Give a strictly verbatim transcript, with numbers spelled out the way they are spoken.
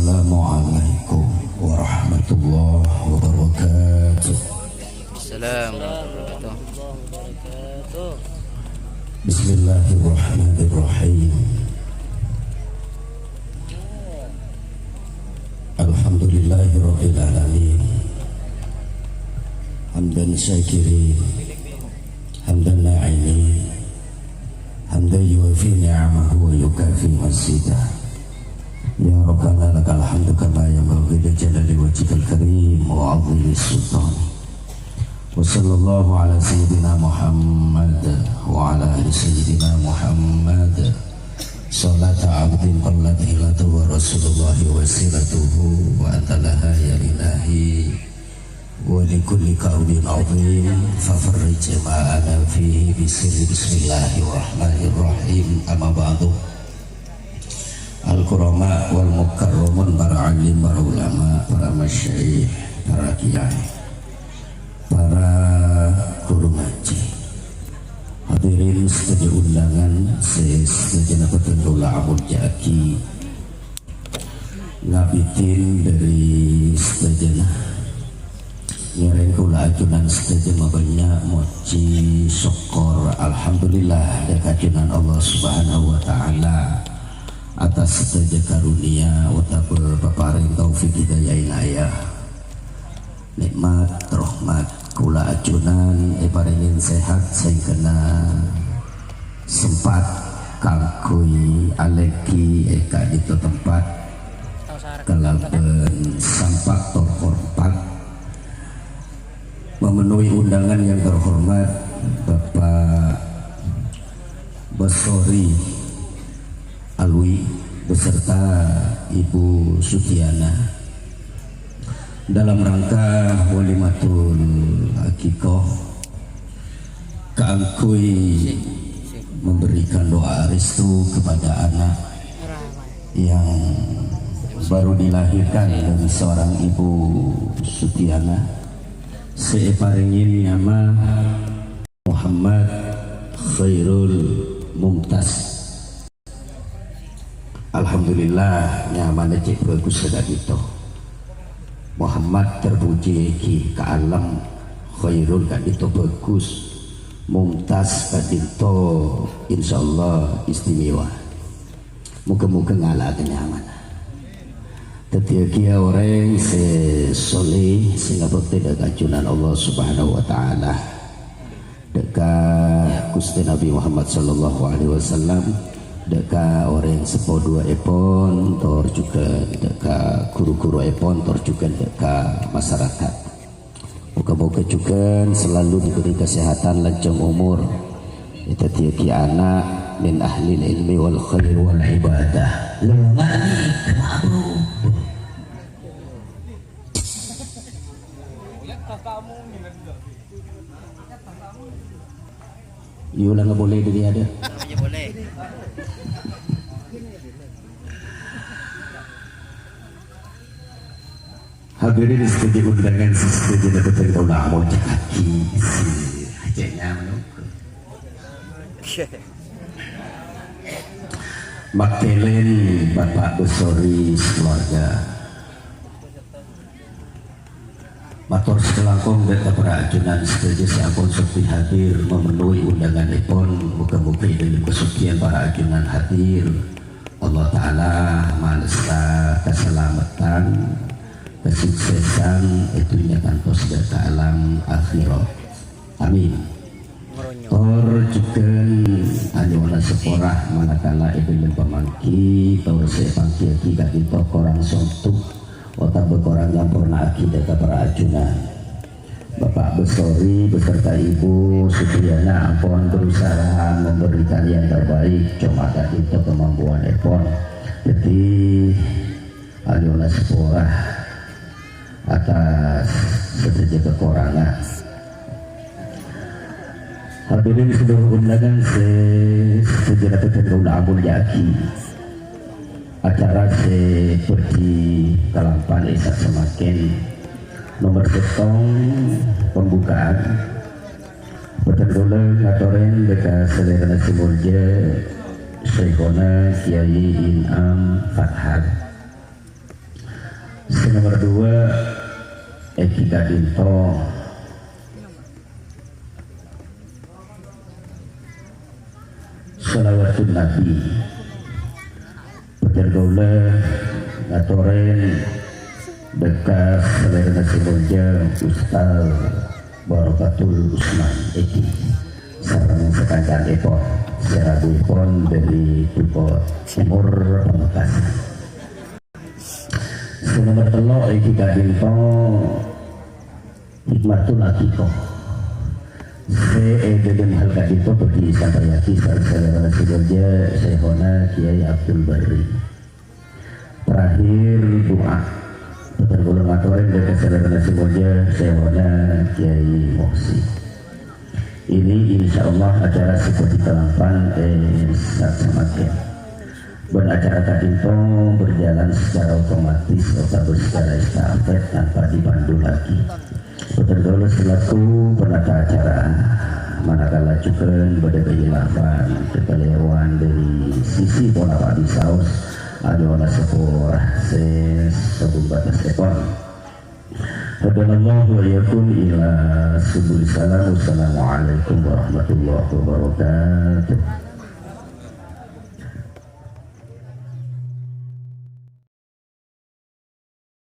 Assalamualaikum warahmatullahi wabarakatuh. Assalamualaikum warahmatullahi wabarakatuh. Bismillahirrahmanirrahim. Alhamdulillahirabbil alamin. Hamdan syakirin, hamdan na'imin, hamdan yuwafi ni'amahu wa yukafi mazidah. Ya Rabbana lakal hamdu kama yanbaghi li jalali wajhikal karim wa 'azimi sultanik. Wa sallallahu ala sayyidina Muhammad wa ala ali sayyidina Muhammad. Salata abdin qallat hilatuhu wa Rasulullahi wasilatuhu wa anta laha ya ilahi. Wa li kulli karbin 'azim, fa farrij ma ana fihi bi sirri bismillahirrahmanirrahim. Amma ba'du. Al-kurama wal mukarramun, para alim, para ulama, para masyayikh, para kiai, para guru ngaji. Hadirin sadhâjâ undangan sè sadhâjâna bhâdhân kaulâ amolja'aghi. Ngabidin dhâri sadhâjâna. Ngèrèng kaulâ ajunan sadhâjâ mabânnya' mojhi sokkor, alhamdulillah, dhâ' ka ajunan Allah Subhanahu wa Ta'ala atas sadhâjâ karunia otabâ paparèng taufik hidayah inayah. Nè'mat, rahmat, kaulâ ajunan èparèngè sehat saèngghâna sempat kaangghuy alèngghi è ka'dinto tempat kalabân sempat tor hormat. Memenuhi undangan yang terhormat Bapak Basori Alwi beserta Ibu Sudiana dalam rangka walimatul aqiqah, kaangghuy memberikan doa restu kepada anak yang baru dilahirkan dari seorang Ibu Sudiana, sè èparèngè nyama Muhammad Khairul Mumtaz. Alhamdulillah, nyamana cè' bhâghus ka'dinto. Muhammad terpuji èngghi ka'alam, Khairul ka'dinto bhâghus, Mumtaz ka'dinto insyaallah istimewa. Moghâ-moghâ ngala'a nyamana. Dhâddhiyâ kèya orèng sè sholeh, sè ngabhâktè dhâ' ka ajunan Allah Subhanahu wa Ta'ala. Dhâ' ka Ghustè Nabbhi Muhammad sallallahu alaihi wasallam, dhâ' ka orèng seppo duwâ'èpon, tor jhughân dhâ' ka ru-ghuruèpon, tor jhughân dhâ' ka masarakat. Moghâ-moghâ jhughân selalu diberi kesehatan, lanjhâng omor, èdhâddhiyâghi ana' min ahlil ilmi wal khair wal ibadah. Longani, mabruk. Yuk, ulang boleh dari ada. Iya, boleh. Hadirin sadhâjâ undangan sè sadhâjâna bhâdhân kaulâ amolja'aghi. Hajatnya menunggu. Makkèlèn Bapak Besori sekeluarga. Mator sakalangkong dhâ' ka para ajunan sadhâjâ sè ampon sogi hadir memenuhi undanganèpon. Moghâ-moghâ è dhâlem kasogiyân para ajunan hadir, Allah Ta'ala malessa kasalameddhân, kasuksesan è dhunnya kantos dhâ' ka alam akhèrat. Amin. Tor jhughân anyo'ona sapora manakala è dhâlem pamangghi tor sè èpangghiyâghi ka'dinto korang sontuk otabâ korang nyamporna'aghi dhâ' ka para ajunan. Bapak Besori beserta Ibu Supriyana ampon berusaha memberikan yang terbaik, coma ka'dinto kemampuanèpon. Dhâddhi, anyo'ona sapora atas sadhâjâ kakorangan. Hadirin sadhâjâ undangan sè sadhâjâna bhâdhân kaulâ amolja'aghi. Acara sè bhâdhi kalampan è sa'at samakèn. Nomer sèttong, pembukaan. Bhâdhân kaulâ ngatorè dhâ' ka salèrana sè molja, Syaikhona Kiai In'am Fathar. Sè nomer dua, èngghi ka'dinto shalawatun Nabi. Bhâdhân kaulâ ngatorè dhâ' ka salèrana sè molja Ustaz Barokatul Usman Edi sareng sakanca'èpon sè rabuèpon dâri Duko Timur Pamekasan. Sè nomer tello' èngghi ka'dinto hikmatul aqiqah. Sè è dâlem hal ka'dinto bhâdhi èsampayyaghi sareng salèrana sè molja Syaikhona Kiai Abdul Barri. Terakhir, du'a. Bhâdhân kaulâ ngatorè dhâ' ka salèrana sè molja Syaikhona Kiai Muhsin. Ini insyaallah acara sè bhâdhi kalampan è sa'at samangkèn. Bân acara ka'dinto berjalan secara otomatis otabâs secara estafet tanpa dipandu lagi. Bhâdhân kaulâ selaku penata acara, manakala jhughân bâdâ kahilafan, kakalèrowan dâri sisi pola pa'dhi saos, ayo'na sapora sè sobung bâtessèpon. Hadanallahu wa iyyakum ila subul salam. Wassalamualaikum warahmatullahi wabarakatuh.